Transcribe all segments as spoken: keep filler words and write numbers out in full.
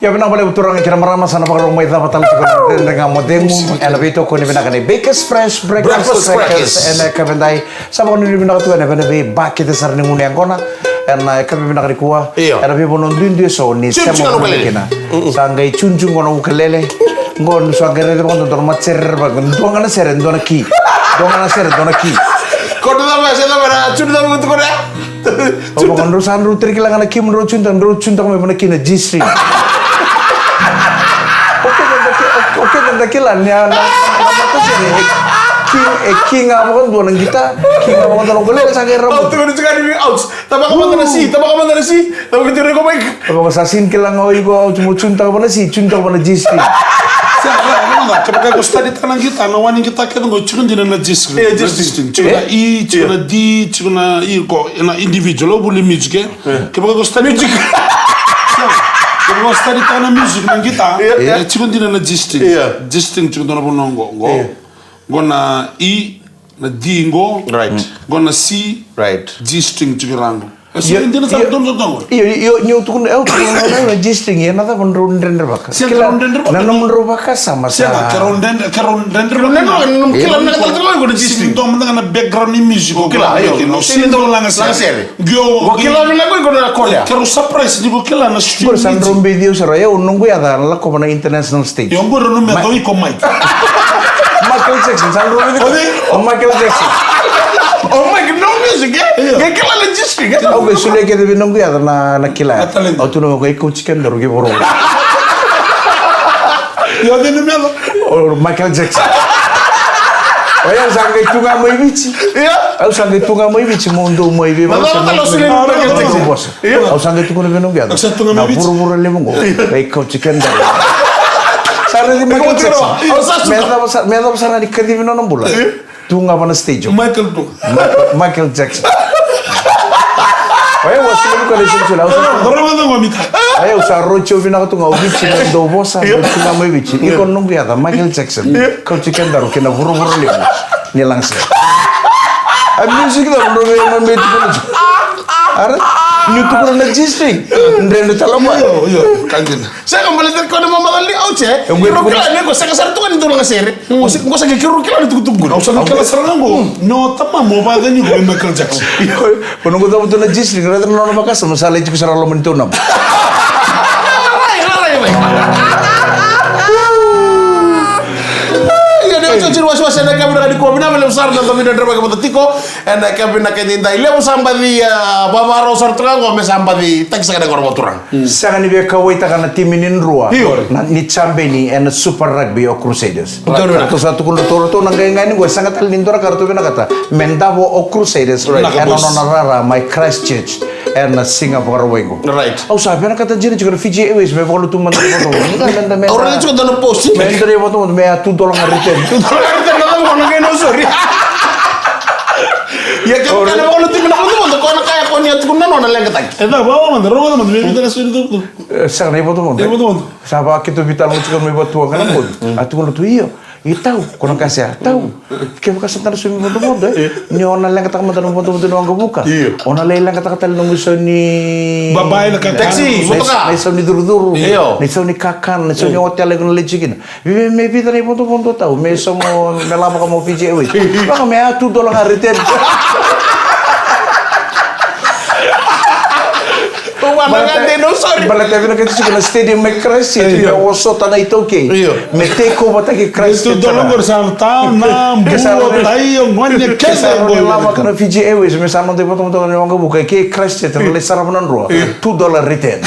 Ia vinaka vakalevu turaga kei na marama, sa na vakarau mai cava tale tiko na Dredre Ga Mo Cegu ena veitokoni vinaka ni Bakers Fresh Breakfast Breakfast Crackers. Crackers. Ena yakavi edai, sa vakanuinui vinaka tu ena vei na veibakete sara ni gunu yaqona. Ena yakavi vinaka nikua. Io. Ena veivanua duidui eso ni sema kina. Sa qai juju qo na ukulele. Qo ni sa qai raica vaka dua na matsere vaka dua ga na sere dua na ki. Dua ga na sere dua na ki. Ko dua ga na sere dua na ki. Au vaka drau sa drau teri kila ga na ki mo drau juntaka, drau juntaka mai vana ki na G-string. O keda da ki-, o, o keda da kila ni a na, na, na matasere, e ki, e ki ga vakadua na gita, ki ga vakadua na ukulele sa qai ramu. Au tukuni tiko ni, ouch. Tabaka mada na si, tabaka mada na si. Tabaka tiko ni ko mai. Au vaka sa sini kila ga o iko, au tu mo juntaka vana si, juntaka vana G-string. Sa, ra, ra, ra, kevaka ko study taka na gita, na wani gita kece qo, tiko dina na G-string. E, na G-string. G-string. Tiko na E, tiko na D, tiko na E, ko, na individual, au vuli music, e. Kevaka ko study music. Sa, kevaka ko study taka na music na gita, e, tiko dina na G-string. G-string, tiko dina na vanua qo, qo. Qo na E, na D qo. Right. Qo na C. Right. G-string tiko i ra qo. E so dina sa donu sa toqo. Io, io, ni o tukuna, e o tukuna na G-string, e na cava drau dredrevaka? Sega, kila, drau dredrevaka. Na nomudrau vakasama sa. Sega, ke rau dredre, ke rau dredrevaka. Kila na cava drau dredrevaka na G-string. Dua mada ga na background ni music, o kila, io, io, sini dau laga sere. Qo kila na qo na koya. Ke rau surprise ni ko kila na string. Qo sa drau beci au sara, e o noqu yaca na lakova na international stage. Io, qo rau na me dau iko Mike. Michael Jackson, sa drau beci. O Michael Jackson. O Mike, no music, e? Io. Qai kila na G-string, e? Au qai solia kece vei noqu yaca na, na kila. Na talent. Au tukuna vaqo, iko tiko kina daru qai voro. Io, de numela. O Michael Jackson. O yau sa qai tu ga mai Viti. Io. Au sa qai tu ga mai Viti, mo dou mai vei. Ma vaka tale o solia na Michael Jackson. Vosa. Io. Au sa qai tukuna vei noqu yaca. Au sa tu ga mai Viti. Na vuravura levu qo. Io. Qai kauti keda. Sa raici Michael Jackson. Au sa suka. Me cava sa, me cava sa na ni kacivi nona bula. Io. Tu ga vana stage. Michael tu. Michael, Michael Jackson. Oya, au sa tu ga vana stage. Au sa. Io, au sa roti au vinaka tu ga, au Viti na dou vosa, io, dou tu ga mai Viti. Io. Iko noqu yaca, Michael Jackson. Io. Kauti kedaru ki na vuravura levu. Ni laga sere. A music da, bro, me, me, me tukuna tu. Ara, ni tukuna na G-string. Dredre tale mai. Io, io, ka dina. Sega, baleta ko na mamaca li, au che. Io, io, kila ni ko sega sara tu ga ni dou laga sere. O se, ko sega, kiro kila ni tukutuku. Au sa kila sara ga qo. No, tama mo vaka ni ko Michael Jackson. Io, ko noqu cavuta na G-string, raica na nona vakasama, sa lai tiko sara loma ni tou nama. Rai, rai, rai. Ia, ni wasa, wasa, wasa, na yakavi vinaka nikua, vinaka vakalevu sara na noda veidredrevaki vata tiko ena yakavi vinaka edaidai. Levu sa baci, a, vavarau sara tu ga qo me sa baci takisaka na qoro vakaturaga. Sega ni via kauwaitaka na timi ni Drua, io, na, ni champion ena Super Rugby o Crusaders. Right. Ratou sa tukuna ratou, ratou na qai qai ni qo, sega tale ni dua na ka ratou vinakata me davo o Crusaders, right, ena nona rara mai Christchurch. Ena siga Vakarauwai qo. Right. Au sa vinakata dina tiko na Fiji Airways me vakalutu mada na ivotovoti. Ni ka meda me. Au raica tiko na post. Me dua na ivotovoti me a two dollar ga return. Two dollar ga return, na cava ko na qai no sori. Ia ke ka na vakalutu me na ivotovoti, ko na kaya ko ni a tukuna na nona leqataki. E na vaka mada, rogo mada, me vita na sori tu. E, sega na ivotovoti. Ivotovoti. Sa vaka keitou veitalanoa tiko mai vatuaka na bogi. A tukuna tu io. I tau, ko na qase ya, tau. Kevaka sa dana somi vodovodo, e? Ni o na leqataka mada na vodovodo ni waqavuka. Io. O na lai leqataka tale na nomu isau ni. Babai na kakana. Taxi, motoka. Na isau ni curucuru. Io. Na isau ni kakana, na isau ni otela iko na lai tiko kina. Vei me vica na ivodovodo tau, me somo, me lavaka mo Fiji Airways. Vaka me a two dollar ga return. Baleta, baleta vinakati tiko na stadium mai Christchurch, io, me vosota na iTaukei. Io. Me take over taki Christchurch. Io, tu dolo qori sa na tau na bua, tai, o gone, kese qori. Lavaka na Fiji Airways, me sa noda ivodovodo ni waqavuka, ke Christchurch, na lai sarava na Drua. Io. Two dollar return.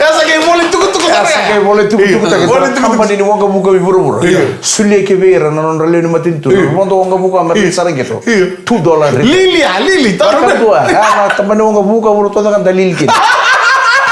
Esa kei vole tukutuku. Esa kei vole tukutuku. Io. Vole tukutuku. Company ni waqavuka i vuravura. Io. Solia ki vei ira na nodra lewe ni matanitu. Io. Na vodo waqavuka me rai sara qito. Io. Two dollar return. Lili, a, lili, tau na dua. A, na tabana ni waqavuka, vura toka ga da lili kina.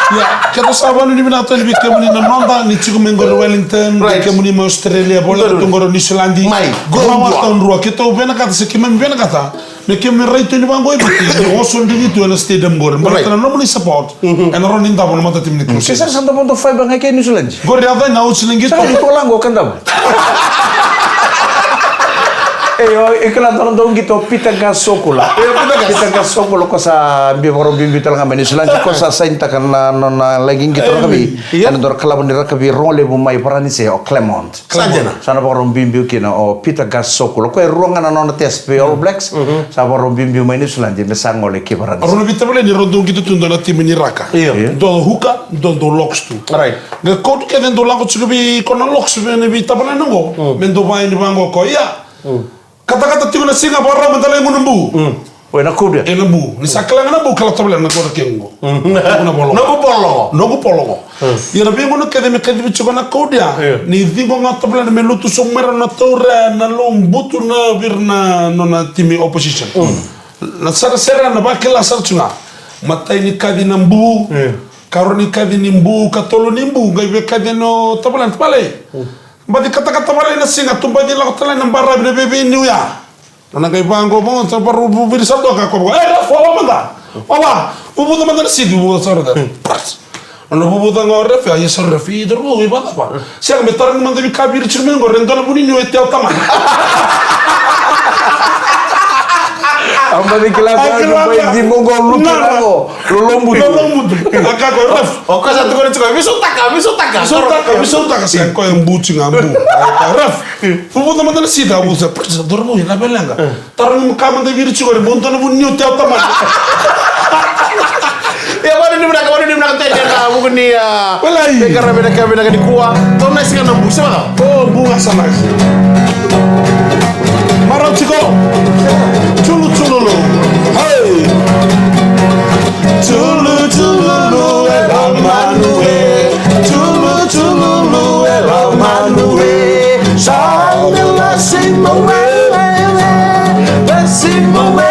Ia, keitou sa vanuinui vinaka tale vei kemuni na noda, ni tiko mai qori Wellington, right, vei kemuni mai Australia, voleka tu qori New Zealand. Mai, qo na wata Drua, keitou vinakata, se keimami vinakata me keimami rai tu yani vaqo i Viti, ni oso dredre tu ena stadium qori. Right. Baleta na nomuni support. Mhm. Ena rawa ni davo na matatimi ni Crusaders. Ke sara sa davo dau five ga ke New Zealand. Qori a cai na oji na qito. Sa qito la qo ka davo. E, o, e kila dua na dau qito o Peter Gasokula. E, o Peter Gas- Peter Gasokula ko sa biu, vakarau biubiu tale ga mai Niusiladi, ko sa sainitaka na nona laki qito rakavi. Io. Ena dua na kalavu ni rakavi rogo levu mai Varanise, o Clermont. Sa dina. Sa na vakarau biubiu kina o Peter Gasokula. Ko e rua ga na nona test vei All Blacks. Sa vakarau biubiu mai Niusiladi me sa gole ki Varanise. Rau na veitavaleni rau dau qito tu dua na timi ni raka. Io. Dua hooker, dua dau locks tu. Right. Qai kauta kece dau lako tiko vei ko na locks vei na veitavaleni qo. Me dau vakaini vaqo ko ia. Katakata tiko na siga, vakarau me da lai gunu bu. O, ena kuria. Ena bu. Ni sa kila ga na bu, kila tavale na kura ke qo. Noqu polo. Noqu polo qo. Ia na veigauna kece me kacivi tiko na kauria. Ni ciqo ga tavale me lutu sobu mai ra na taura na lobutu na vei ira na nona timi opposition. Na sarasara na vakila sara tu ga. Matai ni kaci na bu. Karua ni kaci ni bu, katolu ni bu, qai vei kaci no tavale, tavale. Baci katakata vale na siga, tu baci lako tale na baravi na veivei niu ya. Nona qai vaqo, vaqo, sa varu vuviri sa doka ko vaqo. E, ref, wawa mada. Wawa, vuvuca mada na sidi, vuvuca sa ref. Nona vuvuca ga o ref, ia sa ref, i doro vau, i vacava. Sega, me tara ni mada vi kaviri tiko me qo, re dona vuni niu e teo tamana. A baci kila ko, a baci kila ko, lutu na qo. Lolobutu. Lolobutu. A ka ko, ref. O koya sa tukuna tiko, visautaka, visautaka. Visautaka, visautaka, sa koya butu ga bu. Ref. Vuvuca mada na sidi, vuvuca, presa, doro vau, na velega. Tara ni ka mada viri tiko, re, mo dona vuni niu teo tamana. Ia, vani ni vinaka, vani ni vinaka tele na vuku ni, a, vekara vinaka, vinaka ni kua. Dona siga na bu, sa vaka. O, bu ga sa nasi. Marau tiko. Tulu, tululu. Hey! Tulu, tululu, e lau manu e. Tulu, tululu, e lau manu e. Sa me lasi mo e. Lasi mo e.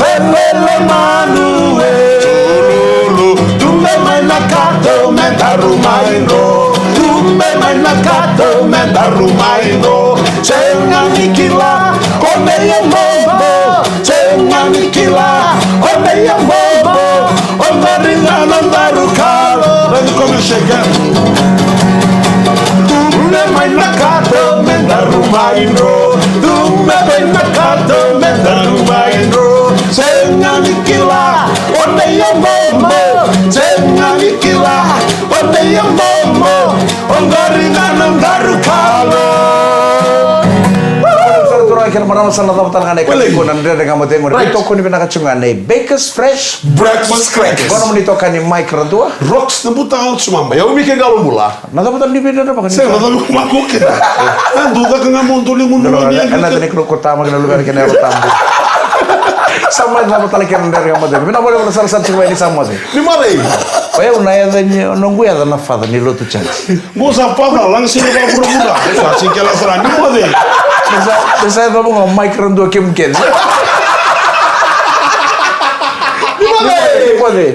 Vevele manu e. Tulu, tulu. Dube mai na kato me daru mai dro. Dube mai na kato me daru mai dro. Sega ni kila o nei e bobo. Sega ni kila o nei e bobo. O qori ga na daru kalo. Let me come and shake it. Dube mai na kato me daru mai dro. Dube mai na kato me daru mai dro. Sega ni kila o nei e bobo. Sega ni kila o nei e bobo. O qori ga na daru kalo. Sa na turaga kei na marama, sa na cava tale ga na ika tiko na Dredre Ga Mo Cegu. Right. Veitokoni vinaka tiko ga nei Bakers Fresh Breakfast Crackers. Qo na nomuni itokani Mike Radua. Rocks na buta au tsumamba. Ia, o Mike Qalo Bula. Na cava tale ni veidredrevaka ni. Sega, na cava ni veidredrevaka ni. A, dou caka ga mo dou ligu. Dou na, na, na, na, ko tama kei na luvena kei na yalo tabu. Sa mai cava tale kei na Dredre Ga Mo Cegu. Vinaka vakalevu na sarasara tiko mai ni sa moce. Ni moce. O yau na yaca ni, noqu yaca na Father ni Lotu Church. Qo sa Father, laga sega ni vakavuravura. Sa sega ni kila sara ni moce. Ni sa, ni sa yaca vaqo Mike Radua kemu kece. Ni moce. Ni moce.